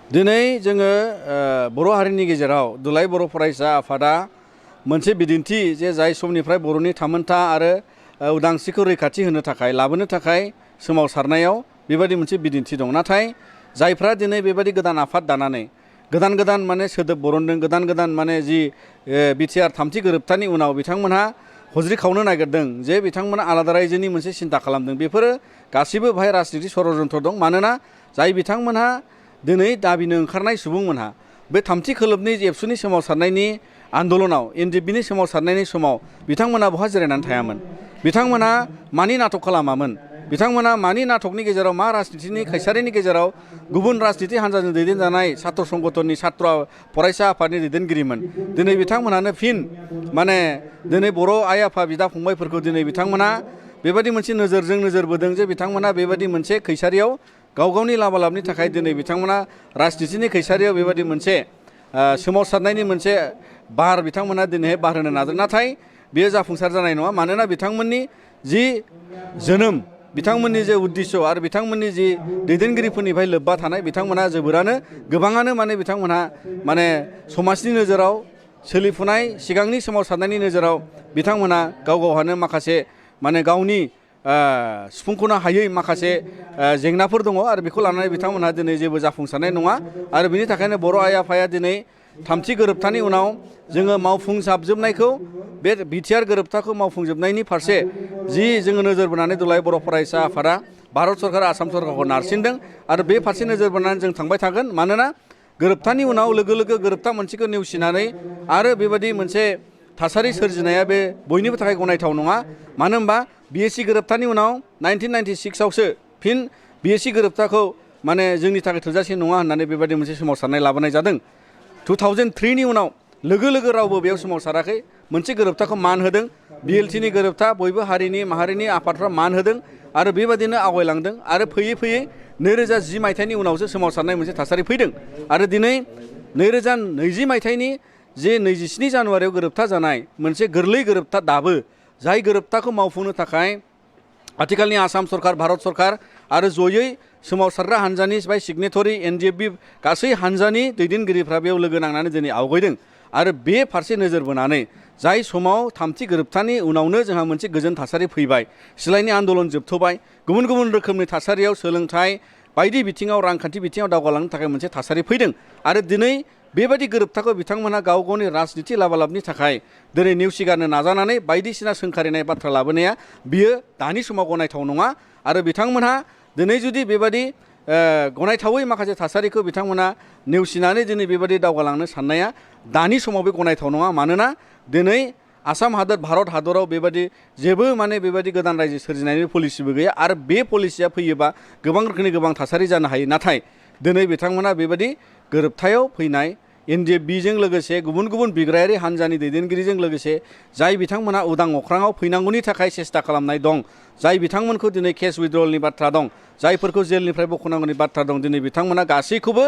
दिनै जोङो बर' हारिनि गेजेराव दुलाराय बर' फरायसा आफादा मोनसे बिदिन्थि जे जाय समनिफ्राय बर'नि थामोनथा आरो उदांस्रिखौ रैखाथि होनो थाखाय लाबोनो थाखाय सोमावसारनायाव बेबायदि मोनसे बिदिन्थि दं। नाथाय जायफ्रा दिनै बेबायदि गोदान आफाद दानानै गोदान गोदान माने सोदोब बरनदों, गोदान गोदान माने जि बिटिआर थामथि गोरोबथानि उनाव बिथांमोनहा हज्रि खावनो नागिरदों जे बिथांमोना आलादा रायजोनि मोनसे सिन्था खालामदों, बेफोरो गासिबो बेहाय राजनितिक षड़यन्त्र दं। मानोना जाय बिथांमोनहा दिनै दाबिनो ओंखारनाय सुबुंमोनहा बे थामथि खोलोबनि एबसुनि सोमावसारनायनि आन्दलनाव एनडिएफबिनि सोमावसारनायनि समाव बिथांमोना बहा जिरायनानै थायामोन, बिथांमोना मानि नाटक खालामामोन, बिथांमोना मानि नाटकनि गेजेराव मा राजनितिनि खैसारिनि गेजेराव गुबुन राजनिति हान्जाजों दैदेनजानाय छात्र संगठननि छात्र फरायसा आफादनि दैदेनगिरिमोन। दिनै बिथांमोनानो फिन माने दिनै बर' आइ आफा बिदा फंबायफोरखौ दिनै बिथांमोना बेबायदि मोनसे नोजोरजों नोजोर बोदों जे बिथांमोना बेबायदि मोनसे खैसारियाव गाव गावनि लाबा लाबनि थाखाय दिनै बिथांमोना राजनितिनि खैसारियाव बेबायदि मोनसे सोमावसारनायनि मोनसे बार बिथांमोना दिनैहाय बारहोनो नाजादों। नाथाय बेयो जाफुंसार जानाय नङा। मानोना बिथांमोननि जि जोनोम, बिथांमोननि जे उद्देश्य आरो बिथांमोननि जि दैदेनगिरिफोरनिफ्राय लोब्बा थानाय बिथांमोना जोबोरानो गोबाङानो माने बिथांमोनहा माने समाजनि नोजोराव सोलिफुनाय सिगांनि सोमावसारनायनि नोजोराव बिथांमोना गाव गावहानो माखासे माने गावनि सुफुंख'नो हायै माखासे जेंनाफोर दङ आरो बेखौ लानानै बिथांमोनहा दिनै जेबो जाफुंसारनाय नङा। आरो बिनि थाखायनो बर' आइ आफाया दिनै थामथि गोरोबथानि उनाव जोङो मावफुंजाबजोबनायखौ बे बिटिआर गोरोबथाखौ मावफुंजोबनायनि फारसे जि जोङो नोजोर बोनानै दुलाराय बर' फरायसा आफादा भारत सरकार आसाम सरकारखौ नारसिनदों आरो बे फारसे नोजोर बोनानै जों थांबाय थागोन। मानोना गोरोबथानि उनाव लोगो लोगो गोरोबथा मोनसेखौ नेवसिनानै आरो बेबायदि मोनसे थासारि सोरजिनाया बे बयनिबो थाखाय गनायथाव नङा। मानो होनबा बिएसि गोरोबथानि उनाव 1996आवसो फिन बिएसि गोरोबथाखौ माने जोंनि थाखाय थोजासे नङा होननानै बेबायदि मोनसे सोमावसारनाय लाबोनाय जादों। 2003नि उनाव लोगो लोगो रावबो बेयाव सोमावसाराखै, मोनसे गोरोबथाखौ मान होदों। बिएलटिनि गोरोबथा बयबो हारिनि माहारिनि आफादफ्रा मान होदों आरो बेबायदिनो आवगायलांदों आरो फैयै फैयै 2010 मायथाइनि उनावसो सोमावसारनाय मोनसे थासारि फैदों। आरो दिनै 2020 मायथाइनि जे 27 जानुवारियाव गोरोबथा जानाय मोनसे गोरलै गोरोबथा दाबो, जाय गोरोबथाखौ मावफुंनो थाखाय आथिखालनि आसाम सरकार, भारत सरकार आरो जयै सोमावसारग्रा हान्जानि बाय सिगनेटरि एनडिएफबि गासै हान्जानि दैदेनगिरिफ्रा बेयाव लोगो नांनानै दिनै आवगायदों। आरो बे फारसे नोजोर बोनानै जाय समाव थामथि गोरोबथानि उनावनो जोंहा मोनसे गोजोन थासारि फैबाय, सिलायनि आन्दलन जोबथ'बाय, गुबुन गुबुन रोखोमनि थासारियाव सोलोंथाइ बायदि बिथिङाव रांखान्थि बिथिङाव दावगालांनो थाखाय मोनसे थासारि फैदों। आरो दिनै बेबायदि गोरोबथाखौ बिथांमोनहा गाव गावनि राजनिति लाबालाबनि थाखाय दिनै नेवसिगारनो नाजानानै बायदिसिना सोंखारिनाय बाथ्रा लाबोनाया बियो दानि समाव गनायथाव नङा। आरो बिथांमोनहा दिनै जुदि बेबायदि गनायथावै माखासे थासारिखौ बिथांमोना नेवसिनानै दिनै बेबायदि दावगालांनो साननाया दानि समाव बे गनायथाव नङा। मानोना दिनै आसाम हादर, भारत हादराव बेबायदि जेबो माने बेबायदि गोदान रायजो सोरजिनायनि पलिसिबो गैया आरो बे पलिसिया फैयोबा गोबां रोखोमनि गोबां थासारि जानो हायो। नाथाय दिनै बिथांमोना बेबायदि गोरोबथायाव फैनाय एनडिएफबिजों लोगोसे गुबुन गुबुन बिग्रायारि हान्जानि दैदेनगिरिजों लोगोसे जाय बिथांमोना उदां अख्राङाव फैनांगौनि थाखाय सेस्था खालामनाय दं, जाय बिथांमोनखौ दिनै केस उइड्रलनि बाथ्रा दं, जायफोरखौ जेलनिफ्राय बख'नांगौनि बाथ्रा दं, दिनै बिथांमोना गासैखौबो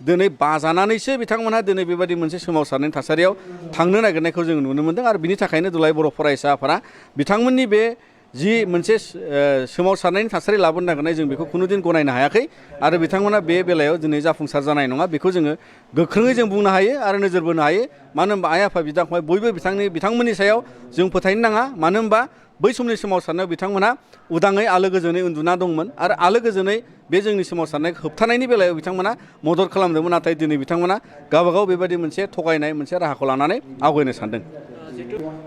दिनै बाजानानैसो बिथांमोनहा दिनै बेबायदि मोनसे सोमावसारनायनि थासारियाव थांनो नागिरनायखौ जों नुनो मोन्दों। आरो बिनि थाखायनो दुलाराय बर' फरायसा आफादा बिथांमोननि बे जि मोनसे सोमावसारनायनि थासारि लाबोनो नागिरनाय जों बेखौ खुनुदिन गनायनो हायाखै आरो बिथांमोना बे बेलायाव दिनै जाफुंसार जानाय नङा। बेखौ जोङो गोख्रोङै जों बुंनो हायो आरो नोजोर बोनो हायो। मानो होनबा आइ आफा बिदा फंबाय बयबो बिथांमोननि सायाव जों फोथायनो नाङा। मानो होनबा बै समनि सोमावसारनायाव बिथांमोनहा उदाङै आलो गोजोनै उन्दुना दंमोन आरो आलो गोजोनै बे जोंनि सोमावसारनायखौ होबथानायनि बेलायाव बिथांमोना मदद खालामदोंमोन। नाथाय दिनै बिथांमोना गावबागाव बेबायदि मोनसे थगायनाय मोनसे राहाखौ लानानै आवगायनो सानदों।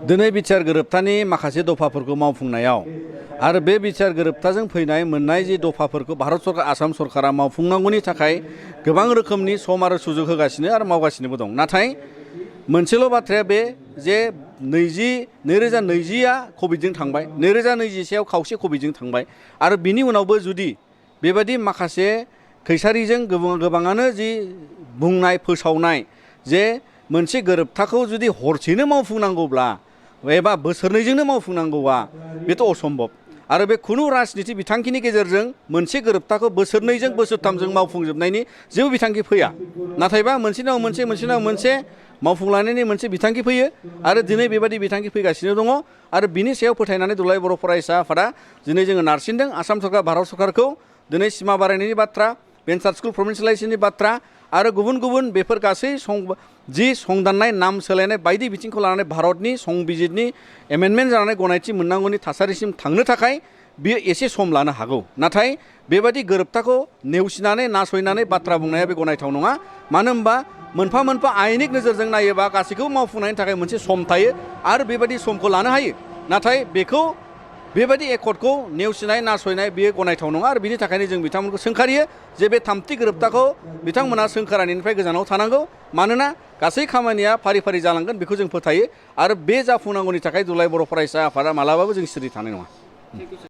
दिनै बिटिआर गोरोबथानि माखासे दफाफोरखौ मावफुंनायाव आरो बे बिटिआर गोरोबथाजों फैनाय मोननाय जि दफाफोरखौ भारत सरकार, आसाम सरकारा मावफुंनांगौनि थाखाय गोबां रोखोमनि सम आरो सुजुग होगासिनो आरो मावगासिनोबो दं। नाथाय मोनसेल' बाथ्राया बे जे 2020आ कभिडजों थांबाय, 2021आव खावसे कभिडजों थांबाय आरो बिनि उनावबो जुदि बेबायदि माखासे खैसारिजों गोबाङानो जि बुंनाय फोसावनाय जे मोनसे गोरोबथाखौ जुदि हरसेनो मावफुंनांगौब्ला एबा बोसोरनैजोंनो मावफुंनांगौबा बेथ' असम्भब। आरो बे खुनु राजनिति बिथांखिनि गेजेरजों मोनसे गोरोबथाखौ बोसोरनैजों बोसोरथामजों मावफुंजोबनायनि जेबो बिथांखि फैया। नाथायबा मोनसेनि उनाव मोनसे मावफुंलांनायनि मोनसे बिथांखि फैयो आरो दिनै बेबायदि बिथांखि फैगासिनो दङ। आरो बिनि सायाव फोथायनानै दुलाराय बर' फरायसा आफादा दिनै जोङो नारसिनदों आसाम सरकार, भारत सरकारखौ दिनै सिमा बारायनायनि बाथ्रा भेन्सार स्कुल प्रभिन्सियेलाइजेसननि बाथ्रा आरो गुबुन गुबुन बेफोर गासै जि संदाननाय नाम सोलायनाय बायदि बिथिंखौ लानानै भारतनि संबिजितनि एमेन्डमेन्ट जानानै गनायथि मोननांगौनि थासारिसिम थांनो थाखाय बियो एसे सम लानो हागौ नाथाय बेबायदि गोरोबथाखौ नेवसिनानै नासयनानै बाथ्रा बुंनाया बे गनायथाव नङा मानो होनबा मोनफा मोनफा आयेनिक नोजोरजों नायोबा गासैखौबो मावफुंनायनि थाखाय मोनसे सम थायो आरो बेबायदि समखौ लानो हायो नाथाय बेखौ बेबायदि एकर्डखौ नेवसिनाय नासयनाय बेयो गनायथाव नङा आरो बिनि थाखायनो जों बिथांमोनखौ सोंखारियो जे बे थामथि गोरोबथाखौ बिथांमोना सोंखारानिनिफ्राय गोजानाव थानांगौ मानोना गासै खामानिया फारि फारि जालांगोन बेखौ जों फोथायो आरो बे जाफुंनांगौनि थाखाय दुलाराय बर' फरायसा आफादा मालाबाबो जों सिरि थानाय नङा।